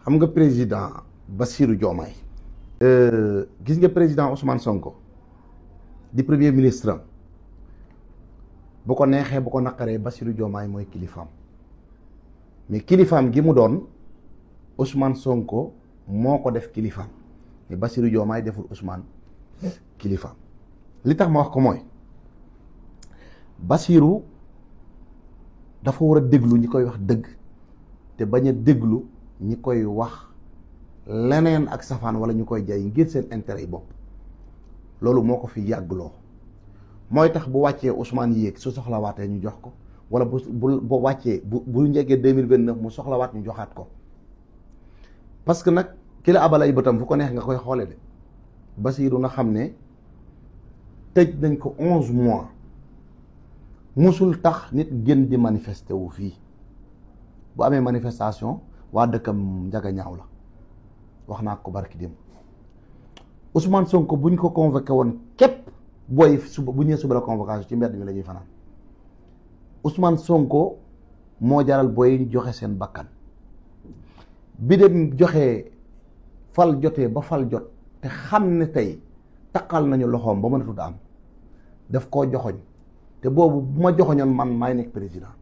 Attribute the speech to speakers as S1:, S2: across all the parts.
S1: xam nga président Bassirou Diomaye gis nga président Ousmane Sonko di premier ministre am bu ko neexee bu ko naqaree Bassirou Diomaye mooy kilifaam mais kilifaam gi mu doon Ousmane Sonko moo ko def kilifaam mais Bassirou Diomaye deful Ousmane kilifaam li tax ma wax ko mooy Bassirou dafa war a déglu ñi koy wax dëgg te bañ a déglu ñi koy wax leneen ak safaan wala ñu koy jay ngir seen intérêt yi bopp loolu moo ko fi yàggloo mooy tax bu wàccee Ousmane yéeg su soxlawaatee ñu jox ko wala bu wàccee bu njegee 2029 mu soxlawaat ñu joxaat ko parce que nag ki la abal ay bëtam fu ko neex nga koy xoole de Bassirou na xam ne tëj nañ ko 11 mois musul tax nit gën di manifester wu fii bu amee manifestation waa dëkkam njaga ñaaw la wax naa ko barki dem Ousmane Sonko buñ ko convoqué woon képp booy suba bu ñëwee suba la convocation ci mbedd mi la ñuy fanaan Ousmane Sonko moo jaral booy ñu joxe seen bakkan bi dem joxe fal jotee ba fal jot te xam ne tey taqal nañu loxoom ba mënatut a am daf koo joxoñ te boobu bu ma joxoñoon man maay nekk président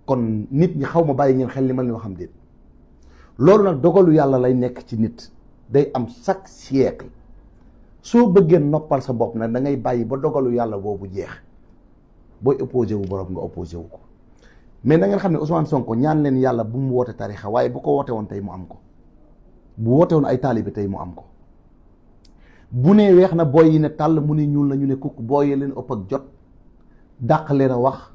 S1: kon nit ñi xaw ma bàyyi ngeen xel li ma leen xam déet loolu nag dogalu yàlla lay nekk ci nit day am chaque siècle soo bëggee noppal sa bopp nag da ngay bàyyi ba dogalu yàlla boobu jeex booy opposé wu borom nga opposé wu ko mais na ngeen xam ne Ousmane Sonko ñaan leen yàlla bu mu woote tarixa waaye bu ko woote woon tey mu am ko bu woote woon ay taalibe tey mu am ko bu nee weex na booy yi ne tàll mu ne ñuul na ñu ne kukk booy yi leen ëpp ak jot dàq leen a wax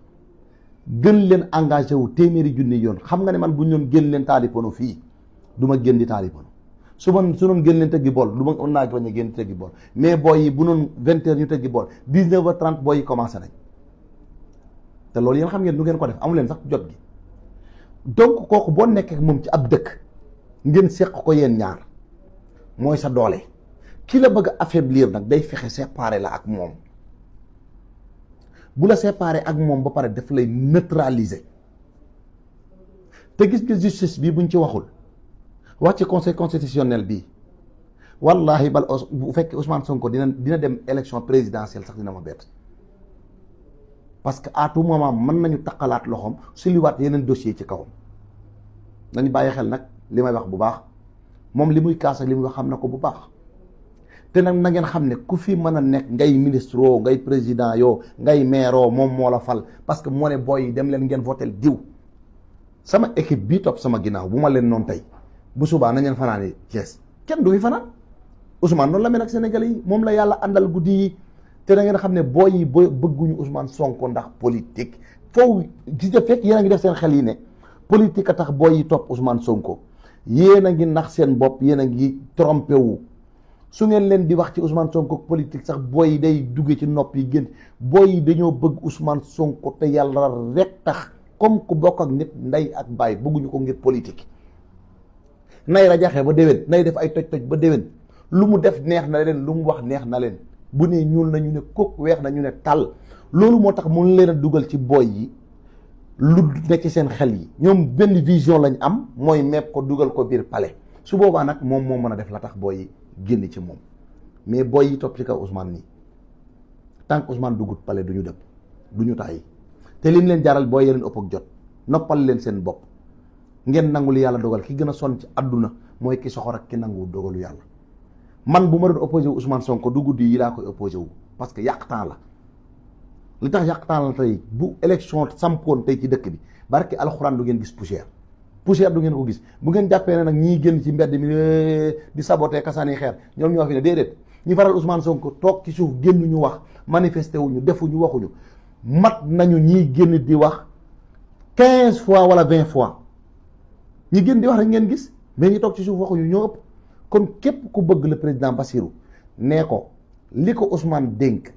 S1: gën leen engagé wu téeméeri junni yoon xam nga ne man bu ñu doon gën leen taalipono fii du ma gën di taalipono su doon gën leen tëggi bool du ma on naa bañ a gën tëggi bool mais booy yi bu noon 20 heures ñu tëggi bool 19h30 booy yi commencé nañ te loolu yéen xam ngeen du ngeen ko def amu leen sax jot gi donc kooku boo nekkee moom ci ab dëkk ngeen seq ko yéen ñaar mooy sa doole ki la bëgg a affaiblir nag day fexe séparer la ak moom bu la séparer ak moom ba pare daf lay neutraliser te gis nga justice bi buñ ci waxul wax ci conseil constitutionnel bi wallahi bal bu fekkee Ousmane Sonko dina dem élection présidentielle sax dina ma bett parce que à tout moment mën nañu taqalaat loxoom su liwaat yeneen dossier ci kawam nañu bàyyi xel nag li may wax bu baax moom li muy kaas ak li muy wax xam na ko bu baax te nag na ngeen xam ne ku fi mën a nekk ngay ministre oo ngay président yoo ngay maire oo moom moo la fal parce que moo ne booy yi dem leen ngeen votel diw sama équipe bii topp sama ginnaaw bu ma leen noonu tey bu subaa nañ leen fanaane Thiès kenn du fi fanaan Ousmane noonu la mel ak Sénégalais yi moom la yàlla àndal guddi yi te na ngeen xam ne booy yi bëgguñu Ousmane Sonko ndax politique foofu gis nga fekk yéen a ngi def seen xel yi ne politique a tax booy yi topp Ousmane Sonko yéen a ngi nax seen bopp yéen a ngi trompé wu su ngeen leen di wax ci Ousmane Sonko politique sax booy yi day dugge ci nopp yi gën booy yi dañoo bëgg Ousmane Sonko te yàlla rek tax comme ku bokk ak nit ndey ak baay bëgguñu ko ngir politique nay rajaxe ba déwén nay def ay toj-toj ba déwén lu mu def neex na leen lu mu wax neex na leen bu ne ñuul na ñu ne kuk weex na ñu ne tàll loolu moo tax mun leen a dugal ci booy yi lu nekk ci seen xel yi ñoom benn vision lañ am mooy mepp ko dugal ko biir palais su boobaa nag moom moo mën a def la tax booy yi génn ci moom mais booy yi topp ci kaw Ousmane nii tant que Ousmane dugut palais du ñu dëpp du ñu tàyyi te lim leen jaral booy yeneen ëpp ak jot noppal leen seen bopp ngeen nangu li yàlla dogal ki gën a sonn ci àdduna mooy ki soxor ak ki nangu dogalu yàlla man bu ma doon opposé wu Ousmane Sonko du guddi yi laa koy opposé wu parce que yàq temps la li tax yàq temps la tey bu élection sampoon tey ci dëkk bi barke alxuraan du ngeen gis poussière du ngeen ko gis bu ngeen jàppee ne nag ñii génn ci mbedd mi di saboté kasaani xeer ñoom ñoo fi ne déedéet ñi faral Ousmane Sonko toog ci suuf génn ñu wax manifesté wuñu defuñu waxuñu mat nañu ñii génn di wax 15 fois wala 20 fois ñi génn di wax rek ngeen gis mais ñi toog ci suuf waxuñu ñoo ëpp kon képp ku bëgg le président Bassirou nee ko li ko Ousmane dénk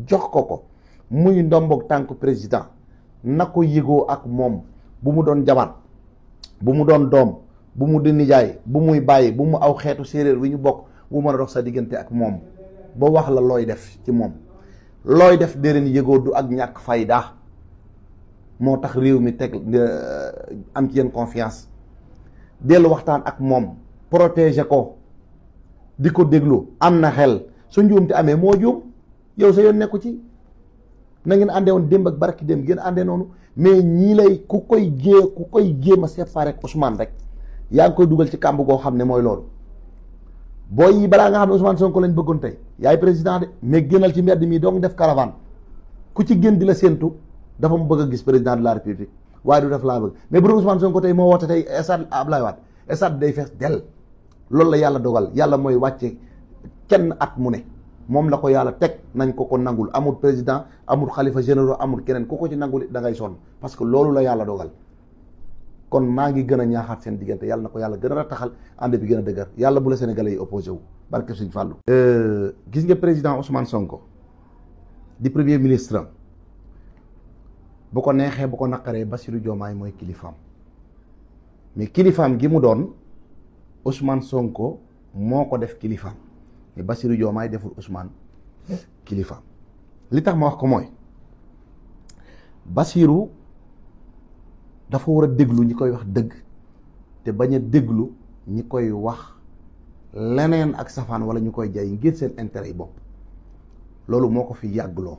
S1: jox ko muy ndomboog tànk président na ko yëgoo ak moom bu mu doon jabar bu mu doon doom bu mu di nijaay bu muy bàyyi bu mu aw xeetu séeréer wi ñu bokk bu mën a dox sa diggante ak moom ba wax la looy def ci moom looy def dee leen yëgoo du ak ñàkk fayda moo tax réew mi teg am ci yéen confiance dellu waxtaan ak moom protéger ko di ko déglu am na xel su njuum te amee moo juum yow sa yoon nekku ci na ngeen àndee woon démb ak barki démb ngeen àndee noonu mais ñii lay ku koy jéem a séparé ak Ousmane rek yaa ngi koy dugal ci kàmb goo xam ne mooy loolu booy yi balaa nga xam ne Ousmane Sonko lañ bëggoon tey yaay président de mais génnal ci mbedd mi donc def caravane ku ci gën di la séentu dafa mu bëgg a gis président de la république waaye du def laa bëgg mais bu dee Ousmane Sonko tey moo woote tey stade Abdoulaye Wade stade day fees del loolu la yàlla dogal yàlla mooy wàcce kenn at mu ne moom la ko yàlla teg nañ ko nangul amul président amul xalifa généraux amul keneen ku ko ci nangul da ngay sonn parce que loolu la yàlla dogal kon maa ngi gën a ñaaxaat seen diggante yàlla na ko yàlla gën a taxal ànd bi gën a dëgër yàlla bu la sénégalais yi opposé wu barke Sëñ Fàllu gis nga président Ousmane Sonko di premier ministre am bu ko neexee bu ko naqaree Bassirou Diomaye mooy kilifaam mais kilifaam gi mu doon Ousmane Sonko moo ko def kilifaam mais Bassirou Diomaye deful Ousmane kilifaam li tax ma wax ko mooy Bassirou dafa war a déglu ñi koy wax dëgg te bañ a déglu ñi koy wax leneen ak safaan wala ñu koy jay ngir seen intérêt yi bopp loolu moo ko fi yàggloo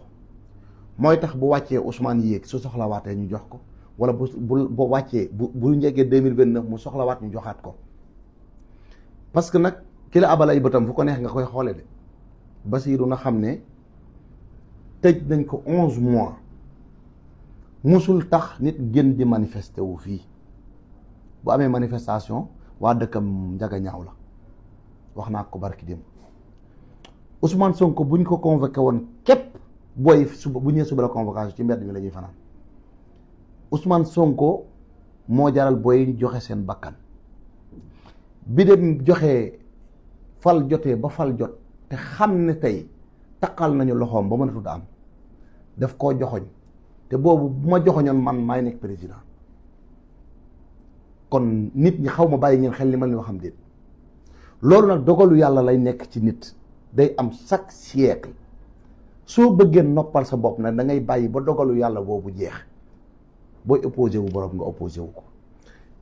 S1: mooy tax bu wàccee Ousmane yéeg su soxlawaatee ñu jox ko wala bu wàccee bu njegee 2029 mu soxlawaat ñu joxaat ko parce que nag ki la abal ay bëtam fu ko neex nga koy xoole de Bassirou na xam ne tëj nañ ko 11 mois musul tax nit gën di manifester wu fii bu amee manifestation waa dëkkam njaga ñaaw la wax naa ko barki dem Ousmane Sonko buñ ko convoqué woon képp booy suba bu ñëwee suba la convocation ci mbedd mi la ñuy fanaan Ousmane Sonko moo jaral booy ñu joxe seen bakkan bi dem joxe fal jotee ba fal jot te xam ne tey taqal nañu loxoom ba mën a tudd am daf koo joxoñ te boobu bu ma joxoñoon man maay nekk président kon nit ñi xaw ma bàyyi ngeen xel li ma leen xam déet loolu nag dogalu yàlla lay nekk ci nit day am chaque siècle soo bëggee noppal sa bopp nag da ngay bàyyi ba dogalu yàlla boobu jeex booy opposé wu borom nga opposé wu ko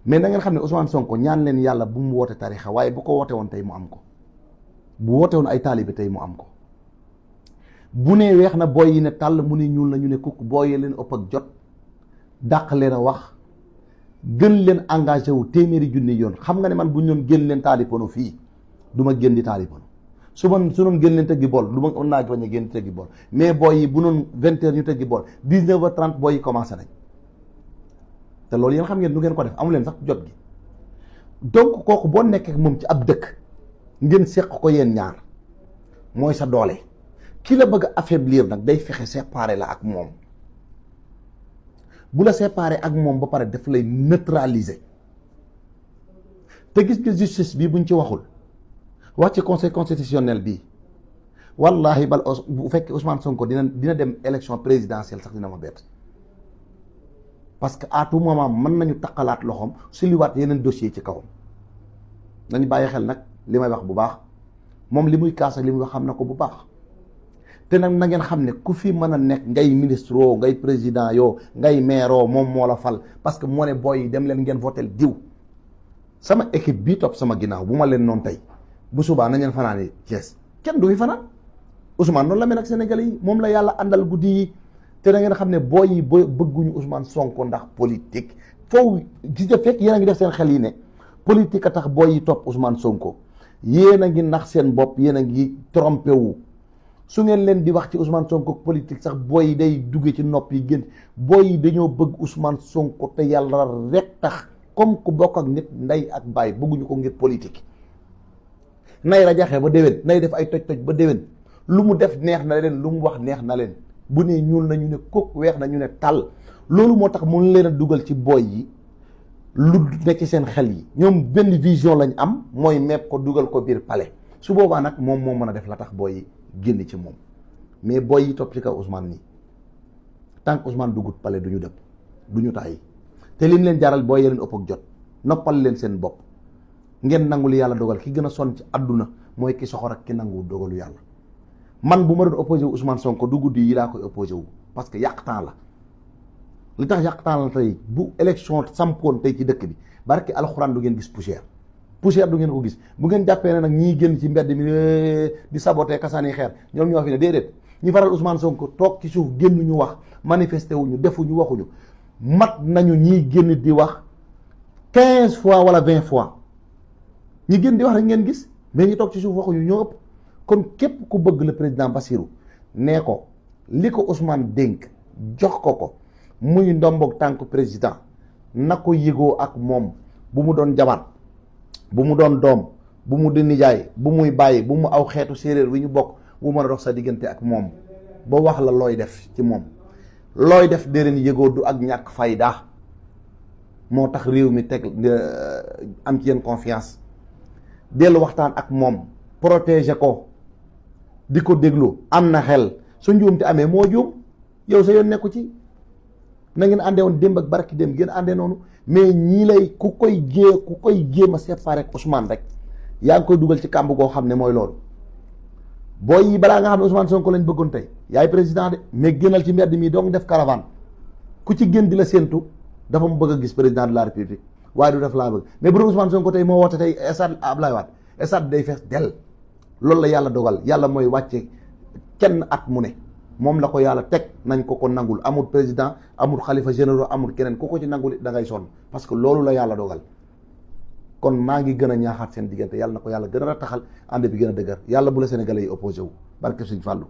S1: mais da ngeen xam ne Ousmane Sonko ñaan leen yàlla bu mu woote tarixa waaye bu ko woote woon tey mu am ko bu woote woon ay taalibe tey mu am ko bu ne weex na booy yi ne tàll mu ne ñuul na ñu ne kukk booy yi leen ëpp ak jot dàq leen a wax gën leen engagé wu téeméeri junni yoon xam nga ne man bu ñu doon génn leen taalipano fii du ma génn di taalipano su doon génn leen tëggi bool du ma on naa bañ a génn tëggi bool mais booy yi bu noon 20 heures ñu tëggi bool 19h30 booy yi commencé nañ te loolu yéen xam ngeen nu ngeen ko def amu leen sax jot gi donc kooku boo nekkee moom ci ab dëkk ngeen seq ko yéen ñaar mooy sa doole ki la bëgg a affaiblir nag day fexe séparer la ak moom bu la séparer ak moom ba pare daf lay neutraliser te gis nga justice bi buñ ci waxul wax ci conseil constitutionnel bi wallahi bal bu fekkee Ousmane Sonko dina dem élection présidentielle sax dina ma bett parce que à tout moment mën nañu taqalaat loxoom su liwaat yeneen dossier ci kawam nañu bàyyi xel nag li may wax bu baax moom li muy kaas ak li muy wax xam na ko bu baax te nag na ngeen xam ne ku fi mën a nekk ngay ministre oo ngay président yoo ngay maire oo moom moo la fal parce que moo ne booy yi dem leen ngeen votel diw sama équipe bii topp sama ginnaaw bu ma leen noonu tey bu subaa nañ leen fanaane Thiès kenn du fi fanaan Ousmane noonu la mel ak Sénégalais yi moom la yàlla àndal guddi yi te da ngeen xam ne booy yi bëgguñu Ousmane Sonko ndax politique foofu gis nga fekk yéen a ngi def seen xel yi ne politique a tax booy yi topp Ousmane Sonko yéen a ngi nax seen bopp yéen a ngi trompé wu su ngeen leen di wax ci Ousmane Sonko politique sax booy yi day duggee ci nopp yi gën booy yi dañoo bëgg Ousmane Sonko te yàlla rek tax comme ku bokk ak nit ndey ak baay bëgguñu ko ngir politique nay rajaxe ba déwén nay def ay toj-toj ba déwén lu mu def neex na leen lu mu wax neex na leen bu ne ñuul na ñu ne kooku weex na ñu ne tàll loolu moo tax mun leen a dugal ci booy yi lu nekk ci seen xel yi ñoom benn vision lañ am mooy mepp ko dugal ko biir palais su boobaa nag moom moo mën a def la tax booy yi génn ci moom mais booy yi topp ci kaw Ousmane nii tant que Ousmane dugut palais du ñu dëpp du ñu tàyyi te lim leen jaral booy leen ëpp ak jot noppal leen seen bopp ngeen nangu li yàlla dogal ki gën a sonn ci àdduna mooy ki soxor ak ki nangu dogalu yàlla man bu ma doon opposé wu Ousmane Sonko du guddi yi laa koy opposé wu parce que yàq temps la li tax yàq temps la tey bu élection sampoon tey ci dëkk bi barki alxuraan du ngeen gis poussière du ngeen ko gis. Bu ngeen jàppee ne nag ñii génn ci mbedd mi di saboter kasaani xeer ñoom ñoo fi ne déedéet ñi faral Ousmane Sonko toog ci suuf génn ñu wax manifesté wuñu defuñu waxuñu mat nañu ñiy génn di wax 15 fois wala 20 fois ñi génn di wax rek ngeen gis mais ñi toog ci suuf waxuñu ñoo ëpp. kon képp ku bëgg le président Bassirou nee ko li ko Ousmane dénk jox ko muy ndomboog tànk président na ko yëgoo ak moom bu mu doon jabar bu mu doon doom bu mu di nijaay bu muy bàyyi bu mu aw xeetu séeréer wi ñu bokk bu mën a dox sa diggante ak moom ba wax la looy def ci moom looy def déedéet yëgoo du ak ñàkk fayda moo tax réew mi teg am ci yéen confiance dellu waxtaan ak moom protéger ko di ko déglu am na xel su njuumte amee moo juum yow sa yoon nekku ci na ngeen àndee woon démb ak barki démb ngeen àndee noonu mais ñii lay ku koy jéem a séparé ak Ousmane rek yaa ngi koy dugal ci kàmb goo xam ne mooy loolu booy yi balaa nga xam ne Ousmane Sonko lañ bëggoon tey yaay président de mais génnal ci mbedd mi dong def caravane ku ci génn di la séentu dafa mu bëgg a gis président de la république waaye du def laa bëgg mais bu doon Ousmane Sonko tey moo woote tey stade Abdoulaye Wade stade day fees dell loolu la yàlla dogal yàlla mooy wàcce kenn at mu ne moom la ko yàlla teg nañ ko nangul amul président amul xalifa généraux amul keneen ku ko ci nangul da ngay sonn parce que loolu la yàlla dogal kon maa ngi gën a ñaaxaat seen diggante yàlla na ko yàlla gën a taxal ànd bi gën a dëgër yàlla bu la sénégalais yi opposé wu barke Sëñ Fàllu